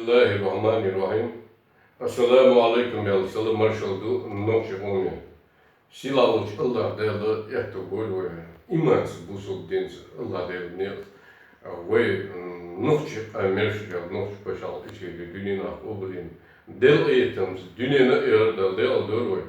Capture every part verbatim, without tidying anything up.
Бисмиллахир-рахманир-рахим. Ассаламу алейкум, аьлла, салам-маршалла ду нохчий къоме. Сийлахьволча АллахӀ Дала аьттув бойла вай иманца, бусалба динца, АллахӀ Дала некъа вай, м, нохчий къам маьрша даьлча, нохчий пачхьалкх Ичкери дуьненахь къобалйина, Даьла къахетамца дуьненна а яр Дала декъала дойла вай.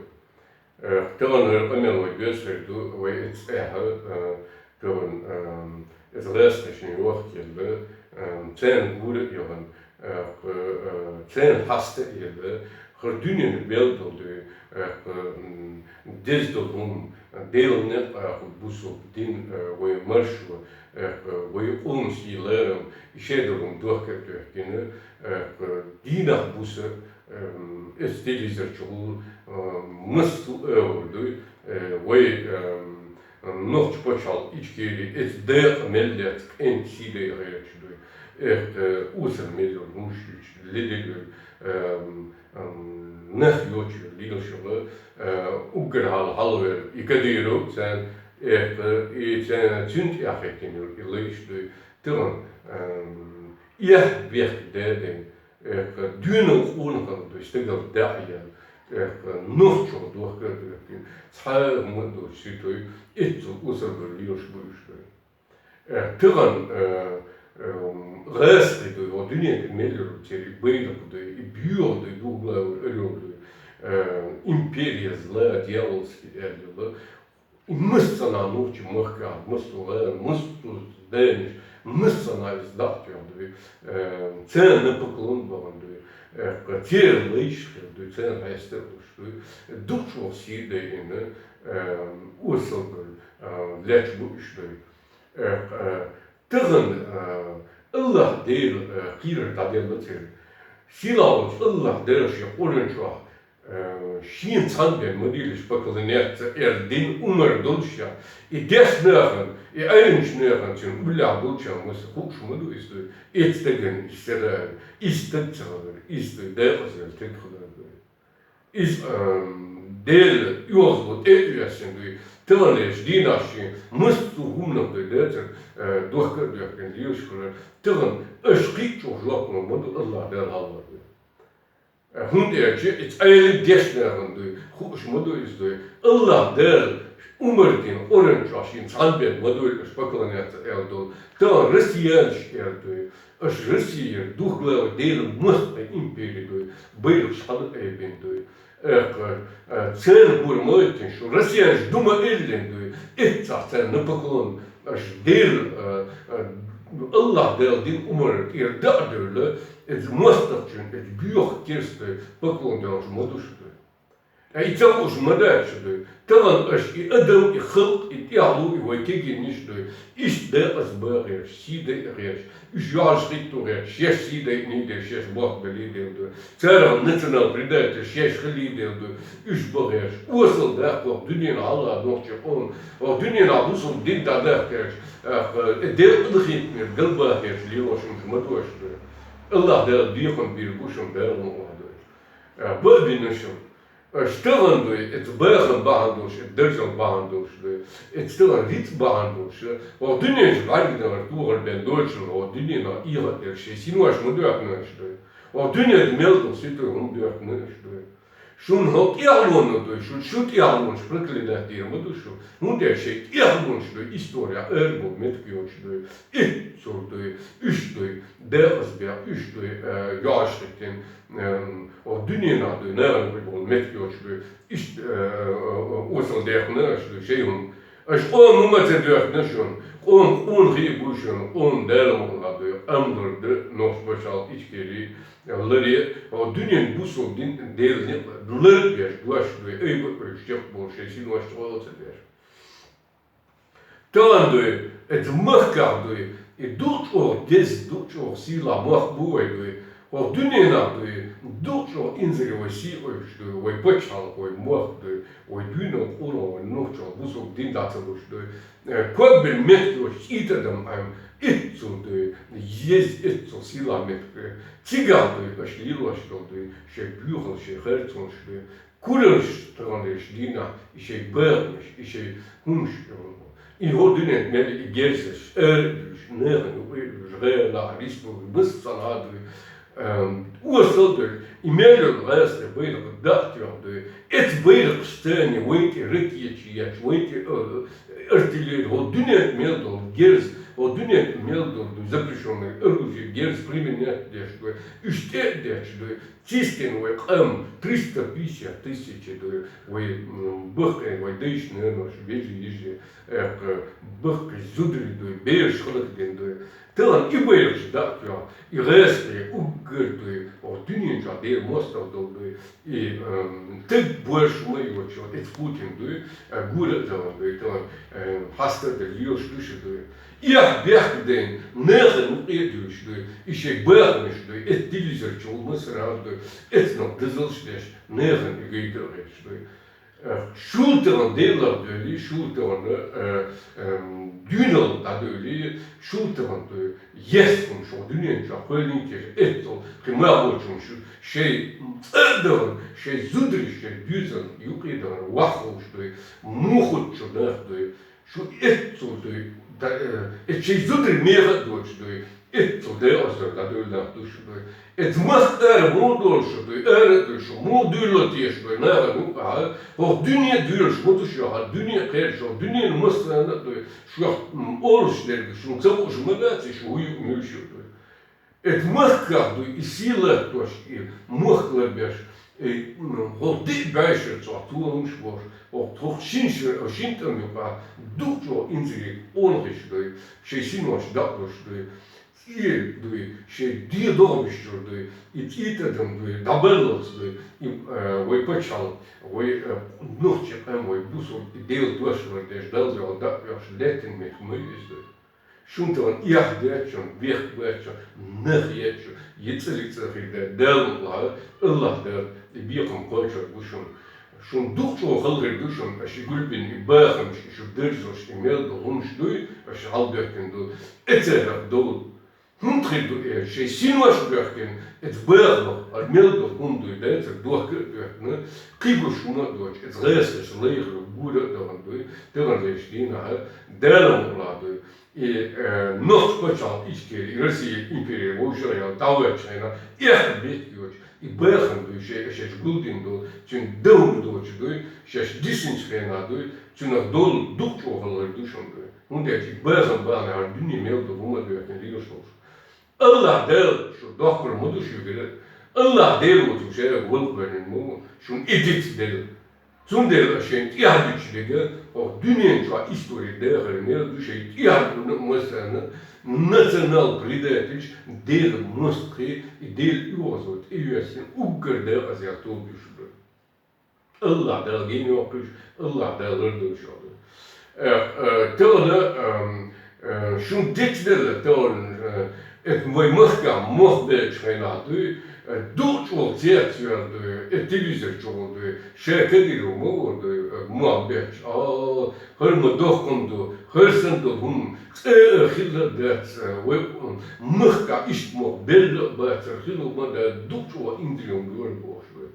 Э, тахана хӀара къамел вай доьза хир ду, вай эцца эхьа, э, тахана, эм, эцца гӀаскхичун йохка елла, эм, царна гора а яхана, э, кхы, э, царна хьаста а елла, хӀара дуьненна белла дола дуй, э, кхы, м, деза дола хӀума, Даьла некъа, э, кхы бусалба дин, э, вай маршо, э, кхы вай къоман сий-лерам, и шадолу хӀума дохка а доьхкина, э, кхы дийнахь-буса, эм, эцца телевизор чу гӀур, эм, массо а агӀор дуй, э, вай, эм, нохчий пачхьалкх Ичкери эцца дакъа мел лаьцна кӀентий сий дайа гӀерташ дуй. Эх, э, осал мел йолу хӀумаш юьйцуш, ледарло, эм, эм, нах йоцуш лелаш йолу, э, уггар хьалха хьалхавер и Кадыров царна, эх, э, и царна цуьнан тӀехь хӀиттина йолу и лайш дуй. Тахана, эм, эхь-бехк даьдина, эх, дуьйна къонахалла дуй, стагал даьӀа ян, эх, нохчалла дохка а доьхкина, цхьа а хӀума а доцуш ситуй, эццул осал бер лелаш бу уьш дуй. Э, тахана, э, эм, гӀаскхий дуй, хӀокху дуьнен тӀе мел йолу церан и байракх дуй, и боьха дуй, дугла а вара орел дуй, э, империя зла, дьявольский аьлла йолу. И массанхьа нохчийн махкахь, массо а гӀала, массо а дайнаш, массанхьа иза дӀа а тоьхна дуй, э, царна поклон бахана дуй, э, церан лайш хир дуй, царна хьаста а луш дуй, дукхачу ваха сий дайина, э, осал дуй, э, лаьтташ бу уьш дуй. Э, э, тахана, э, АллахӀ Дела, э, кхерар дӀаделла церан. Сийлахьволчу АллахӀ Дала шен Къуръан чохь, э, шена цхьаьна бен ма делаш поклоняться аьлла дина омра долуш ша, и дешначу нахана, и Ӏеначу нахана цуьнан уллехь долчарна масех хууш ма ду иза дуй, эцу стагана иза ца дара, иза стаг ца хилар, иза дуй, декъаза стаг хилар дуй. Иза, эм, Делан оьгӀазло тӀе а оьссина дуй, таханлерчу дийнахь шен массо а хӀуманах дуй дацара, э, дохка а доьхкина лелаш хилар. Тахана аша кхин а чӀогӀа жоп лур ма ду АллахӀ Дала хьалха дуй. Э, хӀунда аьлча иза Ӏелам дешнехана дуй, хууш ма ду иза дуй. АллахӀ Дала омра дина Къуръан чохь шена цхьаьна бен ма дуй аша поклоняться аьлла долу. Тахана россиянаш аьлла дуй. Аша Россия, духкла вай Делан махкахь импери дуй, байракхаш хьала а айбина дуй. Эх, э, церан гур ма оьттина шу, россиянаш ду ма эллина дуй, эццахь царна поклон, аша Дела, э, э, АллахӀ Дала дина омра тӀера дӀа а девлла, иза мостагӀчун, иза боьха керста дуй, поклон деллаш ма ду шу дуй. Ткъа и ца хууш ма дац шу дуй. Тахана аша и адам, и халкъ, и тӀаьхьало, и вай кегийнаш дуй. Иштта декъаза бан гӀерташ, сий дайа гӀерташ, уьш йоӀарш хӀитто гӀерташ, шаьш сий дайиний дела, шаьш бохк белий дела дуй. Царах национал-предатель шаьш хилий дела дуй, уьш бан гӀерташ. Осал даккха хӀокху дуьненахь хьалха нохчийн къоман, хӀокху дуьненахь бусалба дин дӀадаккха гӀерташ, э, Делан къинхетамера галбаха гӀерташ лелош хӀуманаш ма ду аша дуй. АллахӀ Дала декъан бийр бу шуна, Дала ма вахана дуй. Э, бан а бина шуна. Аша тахана дуй, эцца бахам бахьана долуш, эцца даржал бахьана долуш дуй, эцца тахана рицкъ бахьана долуш, хӀокху дуьнен чу бӀаьрган тӀера тохар бен доцуш, хӀокху дуьненахь эхьа а дерг шайн синош ма доьхкина аша дуй. ХӀокху дуьнен тӀе мел долу ситуй хӀума доьхкина аша дуй. Шуна хӀокху тӀаьхьалонан дуй, шу, шу тӀаьхьалонаш проклинать дийр ма ду шу. ХӀунда аьлча шайн тӀаьхьалонаш дуй, история ара болу меттиг йоцуш дуй, итт цур дуй, уьш дуй, декъаза бехк, уьш дуй, э, йоӀарш хӀиттина, эм, хӀокху дуьненахь дуй, нахана хуьлу болу меттиг йоцуш дуй, иштта, э, э, э, осал дехна аша дуй, шайн хӀума. Аша къоман хӀума ца доьхкина шуна, къоман къонахий а бу шуна, къоман Дала ма вахана дуй, Ӏамлар ду, нохчийн пачхьалкх Ичкери, ларе, хӀокху дуьненан бусалба дин, Делан некъ лар а беш, дош дуй, айба а оьцуш, чекх болуш, шайн синош чӀогӀа ца беш. Тахана дуй, эцца махкахь дуй, и дукха чӀогӀа деза, дукха чӀогӀа сийлахь мохк бу вай дуй. ХӀокху дуьненахь дуй, дукха чӀогӀа инзаре вай сий ойуш дуй, вай пачхьалкх, вай мохк дуй, вай дуьйна къура, вай нохчалла бусалба дин дӀа ца луш дуй. Э, ког бина меттиг йоцуш цӀийта адам Ӏама, итт цур дуй, еза итт цур сийлахь меттиг дуй. Цигахь дуй, аша лелош долу дуй, шайн боьхалла, шайн харцонаш дуй. Кураллаш таханлерчу дийнахь, и шайн бахамаш, и шайн хӀумаш, и хӀокху дуьнен тӀе мел и герзаш, ара а буьйлуш, нахана юкъа а буьйлуш, гӀалахь, республика, массанхьа а дуй. Эм, осал ду, и мел йола гӀазкхий байракх дӀа а тоьхна ду. Эцу байракхашца царна вайна тӀе ракеташ еш, вайна тӀе, э, артиллери, хӀокху дуьненна мел долу герз, хӀокху дуьненна мел долу ду, запрещённое оружие, герз применять деш ду, уьш тӀе а детташ ду. Цистина вай къам триста пятьдесят тысяч ду, вай, м, баккхий, вай дайша, наьнаша, вежарий, йижарий, э, баккхий зударий ду, бераш хӀаллакдина ду. Тахана и байракхаш дӀа а тоьхна, и гӀазкхий уггар ду, хӀокху дуьнен чохь Делан мостагӀа долу ду, и, эм, стаг боьрша ма йоцуш, эцу Путин ду, э, гора а далар ду, тахана, эм, хьаста а дан лелаш ду шу ду. Эхь бехк дайна, нахана юкъе а дуьйлуш ду, и шайн бахамаш ду, эцу телевизор чу гӀо масарал ду, эцнах дозаллаш деш, нахана и гайта а гӀерташ ду. Э, шул тахана Делах доьлий, шул тахана, э, эм, дуьйналла дӀадоьлий, шул тахана ду, ес хӀума шу дуьнен чохь кхоьллинчераш эццул, кхин ма бохучун шу, шайн цӀа а дахана, шайн зударий, шайн доьзал юкъе а дахана, ваха хууш ду, муха хӀуттучу нах ду, шу эццул ду, да, э, эцу шайн зударий меха а доцуш ду, эццул декъаздар дӀадоьллинарг ду шу ду. Эцу махка ара муха долуш ду, ара а ду шу, муха дуьйлало теша ду, нахана юкъахь, хӀокху дуьне а дуьйлуш ма ду шу, хьан дуьне а кхерчо, дуьненан массарна а ду, шух, м, олуш дерг, шуна ца хууш ма дац, шу хӀун юкъа муьлш ю ду. Эцу махках ду и сий латтош, и мохк ларбеш, и, м, хӀокху диъ бӀешарчохь толамаш болуш, хӀокху, хӀокху шина шера, шина тӀам юкъахь дукха чӀогӀа инзаре къонахий ду, шайн синош дакъалуш ду, цӀера ду, шайн дегӀ догӀмаш чуьра ду, и цӀийта адам ду, дӀабаллалц ду, и, э, вай пачхьалкх, вай, э, нохчийн къам, вай бусулба, и Делан дош лардеш, Далла дуьхьал дакъа оьхуш лаьттина меттиг ма ю иза ду. Шуна тахана эхь детташ, бехк бетташ, нах етташ, йицалица хир дац, Дала мукъ лахь, АллахӀ Дала и бекхам кхочург бу шуна. Шуна дукха чӀогӀа хала хир ду шуна, аша и гулбина и бахамаш, и шу даржош, и мел долу хӀумаш дуй, аша хьалабоьттина ду. Эцарах довла. ХӀунда хир ду и, шайн синош а боьхкина, эца бахамах, а мел долу хӀума дуй, дацара дохка а доьхкина, кхин гуш хӀума а доцуш, эца гӀазкхаша лайхара гора а дахана дуй, тахана лайш дийнахьа, Дала мукъ лахь дуй. И, э, нохчийн пачхьалкх Ичкери, Россия импери вовшахъяла дӀавоьдучу хенахь, эхь беттиг йоцуш, и бахам дуй, шайн, шаьш гулдина долу, цуьнан дан хӀума доцуш дуй, шаьш дисинчу хенахь дуй, цуьнах довла дукха чӀогӀа хала хир ду шуна дуй. ХӀунда аьлча и бахам бахьана хӀара дуьне мел долу хӀума а доьхкина лелаш волуш. АллахӀ Дала шу дохкур ма ду шуьгара. АллахӀ Дела ву цу шайга валкъавеллина ма ву, шуна и дицделла. Цундела аша шайна тӀаьхьа дуьтуш дерг, хӀокху дуьнен чохь истори дахар мел ду шайн тӀаьхьа дуьйна а массарна, национал-предательш, Делан мостагӀий, и Делан оьгӀазло тӀеоьссина уггар декъаза ял тоба ю шу ду. АллахӀ Дала гина йоккхуьйтуш, АллахӀ Дала лардойла шу ду. Э, э, тахана, эм, э, шуна дицделла, тахана, э, эта вай махкахь мох беттачу хенахь дуй, э, дукха чӀогӀа цецвер дуй, э, телевизор чу гӀур дуй, ша Кадыров ма ву дуй, э, мох бетташ, а, хӀара ма доккха хӀума ду, хӀара санна долу хӀума, цкъа а хилла а дац, э, вай, м, махкахь иштта мох белла а бацара, хилла ма дац, дукха чӀогӀа инзаре хӀума дора бохуш вай.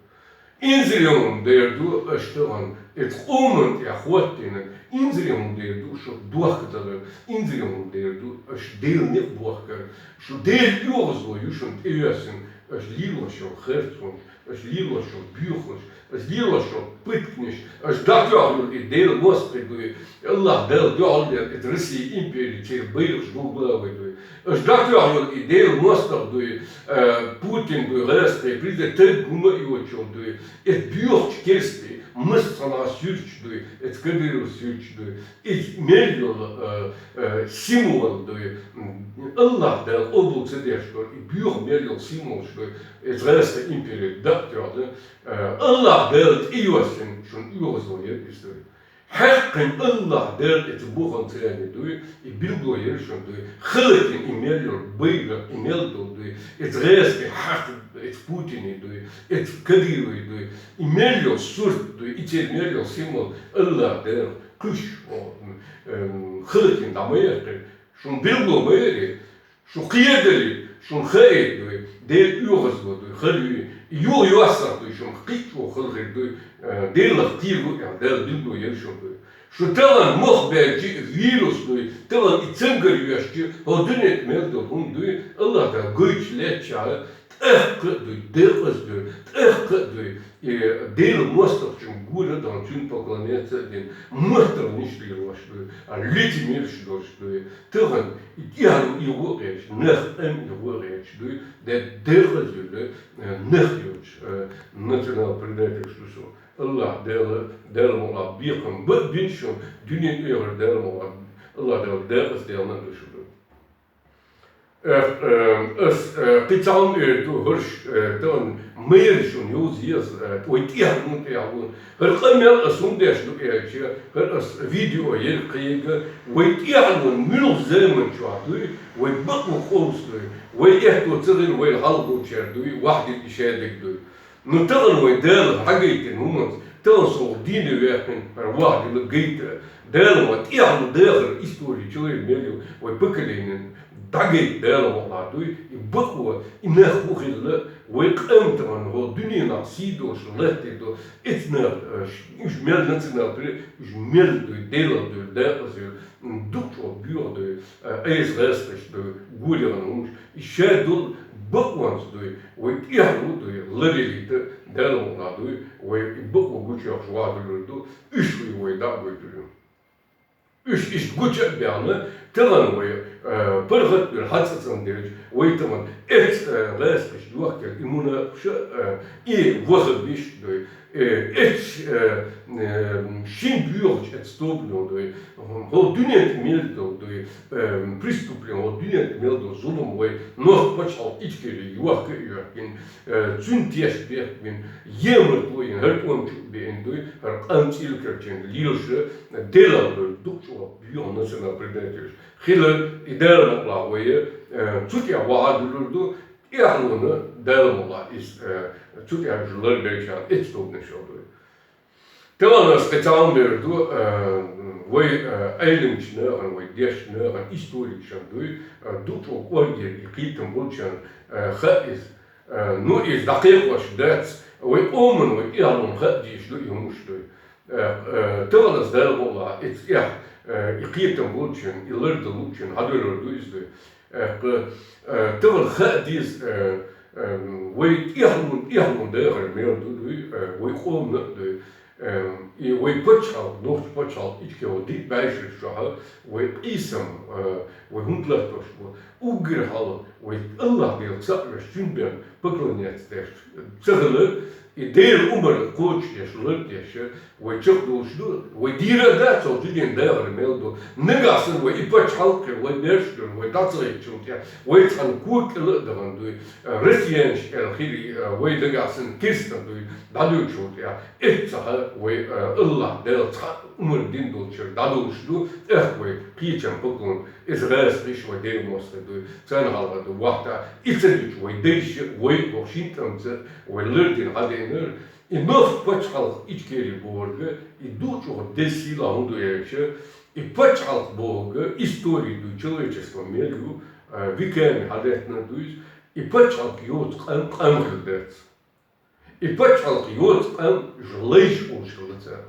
Инзаре хӀума дер ду аша тахана, эца къоман тӀехь хӀоттийна, инзаре хӀума дер ду шу дохкадалар, инзаре хӀума дер ду аша Делан некъ бохкар, шу Делан оьгӀазло ю шуна тӀеоьссина, аша лелош йолу харцонаш, аша лелош йолу боьхалш, аша лелош йолу пытканаш, аша дӀатоьхна йолу и Делан мостагӀий дуй, АллахӀ Дала дуьхьал дер, эта Россия импери церан байракхаш гулгала вай дуй. Аша дӀатоьхна йолу и Делан мостагӀа дуй, э, Путин дуй, гӀазкхий президент, таг хӀума а йоцуш йолу дуй, эта боьхачу керстий, массанхьа суьрташ дуй, эта Кадыров суьрташ дуй, и мел йолу, э, э, символ дуй, м, АллахӀ Дала къобал ца деш долу, и боьха мел йолу символаш дуй, эта гӀазкхий импери дӀа а тоьхна, э, АллахӀ Дала тӀеоьссина шуна оьгӀазло яра иза дуй. Хьаькхина АллахӀ Дала эца буханца аьлла дуй, и билгало яра шуна дуй, халатин и мел йолу байракх, и мел долу дуй, эца гӀазкхи хьаькхна, эца Путиний дуй, эца Кадыровый дуй, и мел йолу сурт дуй, и церан мел йолу символ АллахӀ Дала кхуьш, о, эм, халатин дӀа ма яьккхира, шуна билгало ма яра. Шу кхедале, шуна хаийта дуй, Делан оьгӀазло дуй, хала юй, юха йоссарх дуй, шуна кхин а чӀогӀа хала хир дуй, э, Делах кхера ву аьлла, Дала билгало яра шуна дуй. Шу тахана мох баьлча а вирус дуй, тахана и цамгар йоьшча, хӀокху дуьнен тӀа мел долу хӀума дуй, АллахӀ Дала гойтуш лаьттачахьа, тӀаккха а дуй, декъаза дуй, тӀаккха а дуй, и Даьла моастагӀчун гора а даьнна, цунна поклоняться а дина, моттаргӀанаш лелаш дуй, а лицемераш долаш дуй. Тахан и тӀехьа и гӀо а гӀерташ, нах тӀем и гӀо а гӀерташ дуй, де декъаза дуй, э, нах йолаш, э, национал-предательш ду со. АллахӀ Даьла, Даьла мукъалахь, бекхам ба а бина шун, дунен тӀехьара Даьла мукъалахь, АллахӀ Даьла декъаза даьнна а ду шун. Э, э, ас, э, кхы цхьа хӀама эр ду, хӀорш, э, тахан майра шун йовза еза, э, вай тӀехьа вон, тӀехьа вон. ХӀара къамаьл ас хӀана деш ду аьлча, хӀара ас видео ер кхийга, вай тӀехьа вон муьлха заман чохь дуй, вай бакъо къовса дуй, вай аьтто ца хилла вай хьалха болчаьрга дуй, вахьдил и шадерг дуй. Ну, тахан вай Дала хьагайтина хӀуманца, тахан со дийна ваьккхина, хӀара вахьдил гайта. Дала ма тӀехьа дахар истори чу лайр мел ю, вай поколени дӀагайта Дала мукъалахь дуй, и бакъо, и нах хӀун хилла, вай къам тахан хӀо дуьненахь сий долаш латтийта ду, эцнах, э, ш-, уж мел национал пре-, уж мел дуй, Делах дуй, декъаза юй, м, дукха чӀоагӀа боьха дуй, э, айса гӀаскхаш дуй, гулигӀан хӀумаш, и шадолу бакъонца дуй, вай тӀехьа ву дуй, ларилийта Дала мукъалахь дуй, вай и бакъо гучуяхьаш вахьадуьллур ду, уьш вуй вай дӀа а гойтур ю. Уьш иштта гуча а баьхна, тахан вай, э, паргӀат а бир хьацӀацӀан делча, вай тахан эц, э, гӀаскхаш йохкар и мунапикъаш а, э, и ваххабиш дуй, э, эц, э, э, шин боьхачу эц тобано дуй, хӀо дуьнен тӀа мел долу дуй, э, преступлени, хӀо дуьнен тӀа мел долу зулам вай нохчийн пачхьалкх Ичкери йохка а йоьхкина, э, цуьнан теш бехк бина, емартло йина, хӀара тӀом чу а беана дуй, хӀара къам цӀилкарчийна лелаш, Делах дуй, дукха чӀогӀа боьха национал-предательш хилар, и Дала мукъалахь вай, э, цу тӀехь вахьадуьллур ду, тӀехьалонан Дала мукъалахь иза, э, цу тӀехь уьш ларбелчарна эц тобанаш а дуй. Тахан ас кхин цхьа хӀума эр ду, э, вай, э, Ӏеламчу нахана, вай дешначу нахана, историкашна дуй, э, дукха чӀогӀа кӀоргера и кхетам болчарна, э, хаьа иза. Э, ну, иза дӀакхайкхош дац, вай къоман, вай тӀехьалонан хаа дезаш ду и хӀумаш дуй. Э, э, тахан ас Дала мукъалахь, эцу тӀехь, э, и кхетам болчарна, и лардан луучарна хьадуьллур ду иза дуй. Э, кхы, э, тахан хаа деза, э, э, вай тӀехьалонан, тӀехьалонан дахар мел ду дуй, э, вай къоман а дуй. Э, и вай пачхьалкх, нохчийн пачхьалкх Ичкери диъ бӀешераш чохь вай къийсам, э, вай хӀунда латтош бу? Уггар хьалха вай АллахӀ Делах цхьаъ веш, цуьнан бен поклоняться деш ца хилар, и Делан омра кхочушдеш, лардеш, вай чекхдолуш ду, вай дийр а дац, цо динан дахар мел ду. Нагахь санна вай и пачхьалкх хир, вай берш а дуй, вай дӀа ца хӀиттичул тӀехь, вай цхьана кога кӀел а дахана дуй, россиянаш аьлла хир, вай нагахь санна керста дуй, дӀадуьллучул тӀехь, эццахь вай, э, АллахӀ Дала цхьаъ омра дина долчуьра дӀадолуш ду, тӀаккха вай кхечарна поклон, иза гӀазкхий вай Делан мостагӀий дуй, царна хьалха ду вахта, и ца дуьтуш вай дайша, вай боху шин тӀамца, вай лардина хьадийнар, и нохчийн пачхьалкх Ичкери бохург, и дукха чӀогӀа деза сийлахь хӀун ду аьлча, и пачхьалкх бохург, истори дуй, человечество мел ю, э, веками хьадеттина дуй иза, и пачхьалкх йоцу къам, къам хир дац. И пачхьалкх йоцу къам уьш лайш олуш хилла цара.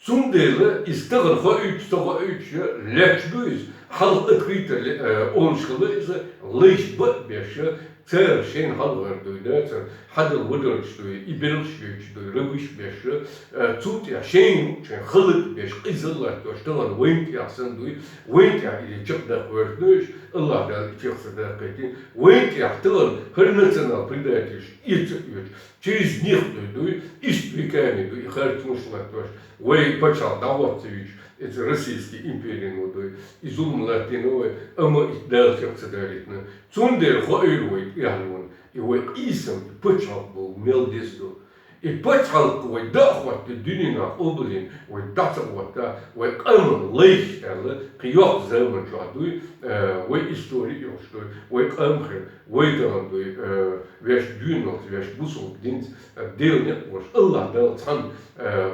Цундела иза тахана хоуьйтуш, ца хоуьйтуш лаьтташ ду иза, хьалха открыто ле-, э, олуш хилла иза, лайш бан а беш, цара шайна хьалхара дуй дацара, хьадала вадаргаш дуй, и белхаш йойтуш дуй, рабаш беш, э, цул тӀехь шайна, шайн халат беш, къизалла латтош, тахана вайна тӀехь санна дуй, вайна тӀехь и чекхдаккха гӀерташ ду уьш, АллахӀ Дала и чекх ца даккхийтина, вайна тӀехь тахана хӀара национал-предательш эца а оьцуш, через них дуй, дуй, иштта веками дуй, и харцонаш латтош, вай пачхьалкх дӀахӀотта ца юьтуш, эца российский империно дуй, и зулам латтийна вай, амма и Дала чекх ца далийтина. Цундела хоуьйтур вай тӀехьалонан, и вай къийсам, и пачхьалкх бохург мел деза ду. И пачхьалкх вай дӀа а хӀоттийна дуьненахь къобалйина, вай дӀа ца хӀоттахь, вай къам лайш аьлла, кхин йоккха заман чохь дуй, э, вай истори а йолуш дуй, вай къам хир, вай тахана дуй, э, ваьш доьналлица, ваьш бусалба динца, э, Делан некъ а волуш, АллахӀ Далла цхьаьна, э,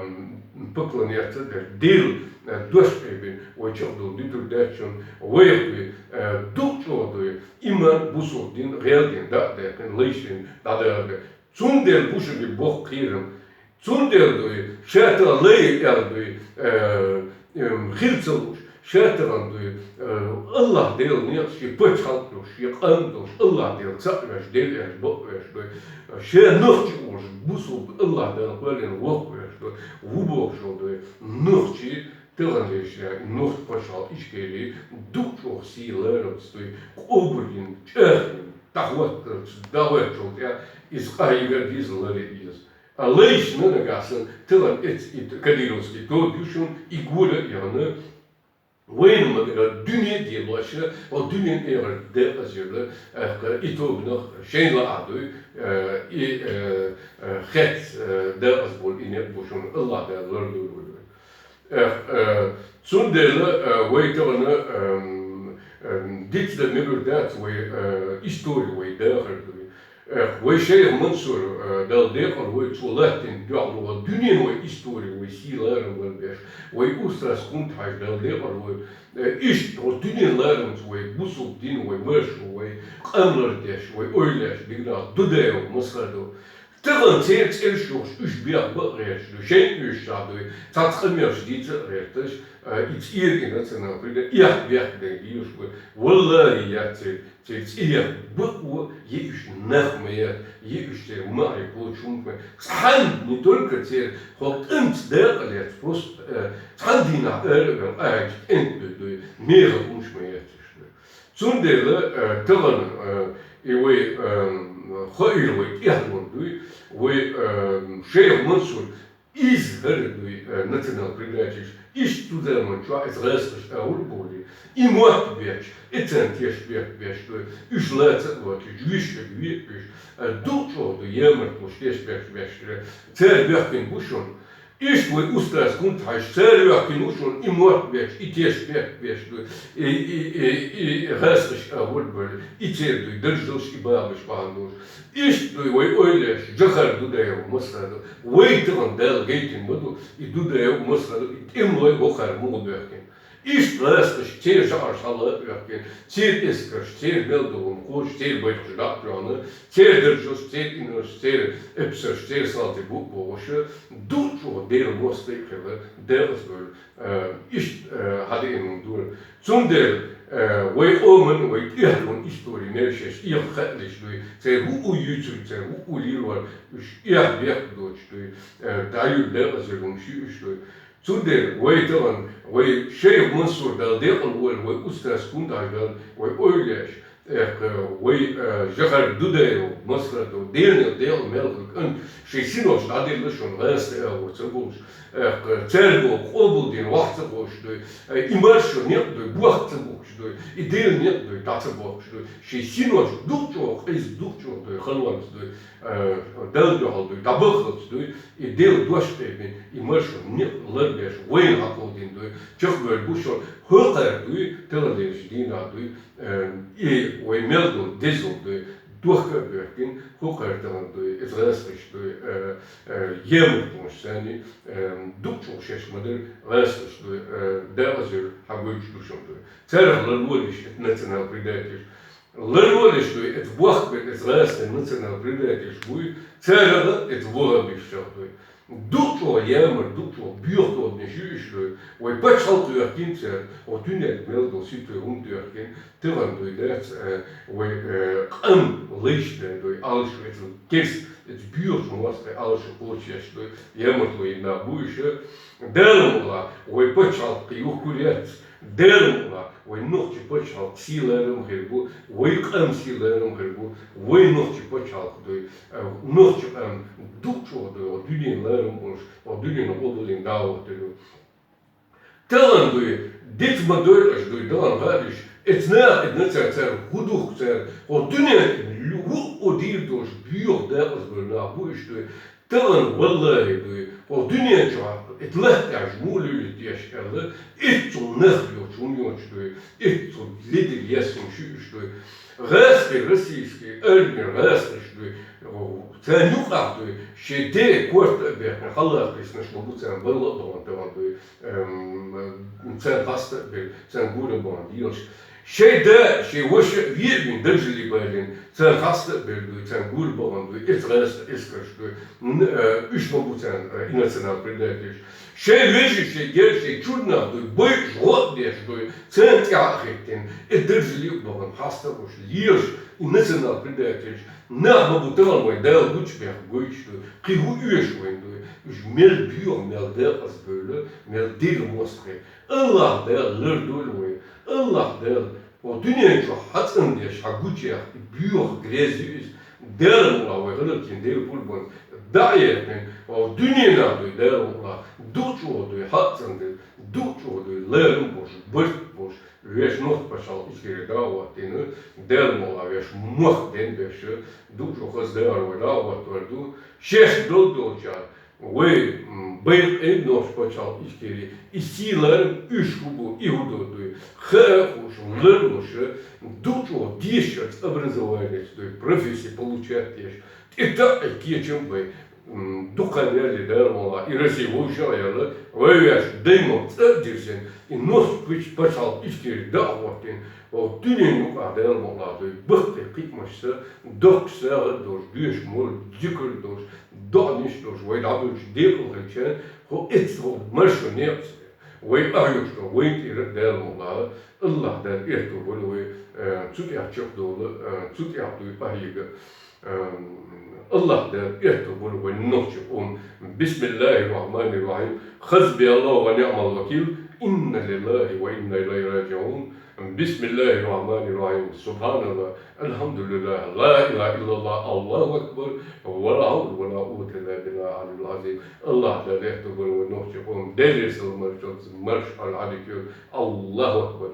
поклоняться а деш, Делан, э, дош а бина, вай чекхдала дуьтур дац шуна, вайх дуй, э, дукха чӀогӀа дуй, иман, бусалба дин, гӀел дин дӀа а даьккхина, лайш дин дӀадахар. Цундела бу шуьга боккха кхерам. Цундела дуй, ша тахана лай аьлла дуй, э, эм, хила ца лууш, Ша тахан дуй, э, Аллахь Дела некъ ший пачхьалкх долуш, ший къам долуш, Аллахь Дела цхьаъ веш, Дела аьлча бакъ веш дуй. Ша нохчи волуш, бусулба Аллахь Дала кхоьллина воккха веш дуй. Ву бохуш волу дуй. Нохчи тахан леш, и нохчи пачхьалкх Ичкери дукха чӀогӀа сий ларамца дуй. Къобалйина, чӀагӀйина, дӀахӀоттарца, дӀахӀоьттачул тӀаьхьа иза къахьега а деза, лара а еза. А лайшна нагахь санна, тахан эцу и кадыровский тоба ю шуна, и гора а яхана, вайна ма-, дуьне а делош, хӀокху дуьненан тӀера декъаза йолу, аьлла, и тобанах шайна лаахь дуй, э, и, э, э, хец, э, декъаза болу и некъ бу шуна, Аллахь Дала лардойла вай. Эх, э, цундела, э, вай тахана, эм, эм, дицдан мегар дац вай, э, истори вай дахар дуй. Эх, вай шайх Мансур, э, Дала декъал вай цо латтина дуьхьал вай дуьненан вай истори вай сий ларам лар беш. Вай устаз Кунта-Хьаьжа, Дала декъал вай, э, иштта вай дуьненан ларамца вай бусулба дин, вай маршо, вай къам лардеш, вай ойла еш дигнах Дудаев Масхадов. Тахан церан цӀераш йохуш, уьш беха бакъ гӀерташ ду, шайна оьшуш дуй, цхьацца къамелаш дийца а гӀерташ, а, и цӀера и национал прида, эхь бехк дай бийраш бу. Валлахи, яц церан, церан цӀе ехь бакъо, е уьш нах ма яц, е уьш церан маӀа кхочуш хӀума ма. Цхьаьна не только церан, хӀокху кӀанца дакъа лаьцна, просто, а, цхьана дийнахь ара а ваьлла, ахьа кӀентан дуй, мехала хӀумаш ма яц уьш дуй. Цундела, э, тахана, э, и вай, э, хаийра вай тӀехьлон дуй, вай, э, шайх Мансур, иза хӀара дуй, э, национал предатель, иштта цу заман чохь иза гӀазкхаша агӀор а бовлий, и мотт бетташ, и царна теш бехк беш дуй, уьш лаца а лоцуш, вуьш а ве а вуьш, э, дукха чӀогӀа дуй, ямартлуш теш бехк беш, цара бехкина бу шуна. Иштта вай устаз Кунта-Хьаьжа, цара йоьхкина ву шуна и мотт бетташ, и теш бехк беш дуй, и, и, и, и гӀазкхаша агӀор а бевлла, и церан дуй даржалш, и бахамаш бахьана долуш. Иштта дуй вай ойла еш, Джохар Дудаев Масхадов, вай тахана Дала гайтина ма ду, и Дудаев Масхадов, и тӀемалой хӀокхара муха боьхкина. Иштта гӀазкхаша церан жаӀарш хьала а оьхкина, церан эскарш, церан мел долу хӀума кхочуш, церан байракхаш дӀа а тоьхна, церан даржалш, церан инарш, церан эпсарш, церан салтий бу а бохуш, дукха чӀогӀа Делан мостагӀий а хилла, декъаза вевлла, э, иштта, э, хьадеана хӀума ду. Цундела, э, вай къоман, вай тӀехьлон истори мел шаьш эхь хаалаш дуй, церан хӀуъу юьйцур, церан хӀуъу лелор, уьш эхь бехк доцуш дуй, э, дӀаюьллу декъаза хӀумаш ю уьш дуй. Цундела вай тахана, вай шайх Мансур, Дала декъала войла, вай устаз Кунта-Хьаьжа, Дала вай ойла еш, эх, вай, э, Джохар Дудаев Масхадов, Делан декъала мел хилла кӀант, шайн синош дӀаделла шуна гӀазкхи агӀор ца болуш, эх, цаьрга къобалдина вахь ца кхочуш дуй, э, и маршо некъ дуй, бохка ца бохкуш дуй, и Делан некъ дуй, дӀа ца бохкуш дуй, шайн синош дукха чӀогӀа къиза, дукха чӀогӀа дуй, халонца дуй, э, Далла дуьхьал дуй, дӀабаххалц дуй, и Делан дош къевлина, и маршо некъ ларбеш, вайна хьакховдийна дуй, чекхбевлла бу шуна, хӀокхара дуй, таханлерчу дийнахь дуй, э, и вай мел долу дезал дуй, дохка а боьхкина, хӀокхара тахана дуй, иза гӀазкхаш дуй, э, э, емартлонаш санна, э, дукха чӀогӀа шаьш ма-дарра гӀазкхаш дуй, э, декъаза вевлла хьагойтуш ду шуна дуй. Царах ларлолаш, эцу национал-предательш. Ларлолаш дуй, эцу бохкаберш, эцу гӀазкхийн национал-предательш буй, царах а, эцу ваххабистех дуй. Дукха чӀогӀа ямарта, дукха чӀогӀа боьха тобанаш ю уьш дуй. Вай пачхьалкх тоьхкина цара, хӀокху дуьненна мел долу ситуаци хӀума тоьхкина, тахана дуй дац, э, вай, э, къам лайш бен дуй, Ӏалашо эцу керс, эцу боьхачу мостагӀийн Ӏалашо кхочуш еш дуй, ямартло йина нах бу уьш. Дала мукъ лахь, вай пачхьалкх юхкур яц, Дала мукъ лахь, вай нохчийн пачхьалкх сий ларам хир бу, вай къам сий ларам хир бу, вай нохчийн пачхьалкх дуй, э, нохчийн къам дукха чӀогӀа дуй, вай дуьненан ларам болуш, вай дуьненан къобалдина дӀахӀоттур ю. Тахана дуй, диц ма дойла аша дуй, тахана хаьа иш, эцу наха, эцу нацара цара хӀун духку цара, хӀокху дуьненна хӀуъу дийр долуш боьха декъаза бевлла нах бу уьш дуй. Тахана, валлахӀи, дуй, хӀокху дуьнен чохь, эцу латта тӀехь муха луьйлуьйту аша аьлла, иццул нах йоцуш хӀума йоцуш дуй, иццул ледара ес хӀумаш ю уьш дуй. ГӀазкхий, российский армера гӀазкхаша дуй, царна юкъахь дуй, шен ден корта а бехкина, хьалха кхиссинарш ма бу царна балла а бахана тахана дуй, эм, царна хаста а бевлла, царна гур а бахана дегӀаш. Шоай да, шоай воша виъ вин даржале баьлина, царна хьаста а бер дуй, царна гур бахана дуй, эц гӀаьста эскарш дуй, н-, э, уьш ма бу царна, э, и национал предательш. Шоай вежарий, шоай герий, шоай чура нах дуй, байъаш, гӀо а деш дуй, царна тӀехьа а хӀиттина, эц даржале а бахана, хьаста а беш, лелаш, и национал предательш, нах ма бу тахана вай Дала гучабаьха гойташ дуй, кхы хӀу оьшу вайна дуй, уж мел боьха, мел декъаза бевлла, мел дика моастагӀий. АллахӀ-Дала лардойла вай. АллахӀ-Дала, о, дуьнен чу хьацӀендеш, хьагучаяьха, и боьха грязь ю иза. Дала мукъалахь вай гӀалгӀачийн Дала пурбанца дӀа а яьккхина, о, дуьненахь дуй, Дала мукъалахь, дукха чӀогӀа дуй хьацӀендеш, дукха чӀогӀа дуй ларам болаш, барт болаш, вешта нохчийн пачхьалкх Ичкери дӀа а хӀоттийна, Дала мукъалахь вешта мохк денбеш, дукха чӀогӀа хаза дагӀар вай дӀа а хӀоттавар ду, шоашта долу долчара, вай, м, байракъ а нохчийн пачхьалкх Ичкери, и сий-ларам уьш хӀу бу, и хӀу ду дуй, хаа а хууш, ларлуш, дукха чӀогӀа дешарца, образованица дуй, профессия получать деш, тӀетаӀа кечам бай, м, дукха хан яле, Дала мукъалахь, и Россия вовшах а яьлла, вай вешта даймохк цӀа а дирзина, и нохчийн пачхьалкх Ичкери дӀа а хӀоттийна, о, дуьнен юкъахь, Дала мукъалахь дуй, баккхий кхиамашца, доккхача сагӀа а долуш, доьшуш, молуш, зикар а долуш, доӀанаш а долуш, вай дӀабуьллуш декъала хилча, хӀу эццахула маршо некъаца вай къахьоьгуш долу вайна тӀера а, Дала мукъалахь, АллахӀ-Дала аьтто бойла вай, э, цу тӀехь чекхдовла, э, цу тӀехь дуй къахьега. Э, АллахӀ-Дала аьтто бойла вай нохчийн къам. بسم الله الرحمن الرحيم. حسبي الله ونعم الوكيل. إنا لله وإنا إليه راجعون. بسم الله الرحمن الرحيم. سبحان الله. الحمد لله. لا إله إلا الله. الله أكبر. ولا حول ولا قوة إلا بالله العلي العظيم. АллахӀ-Дала аьтто бойла вай нохчийн къам. Делера салам-маршалла, маршалла Ӏалайкум. الله أكبر.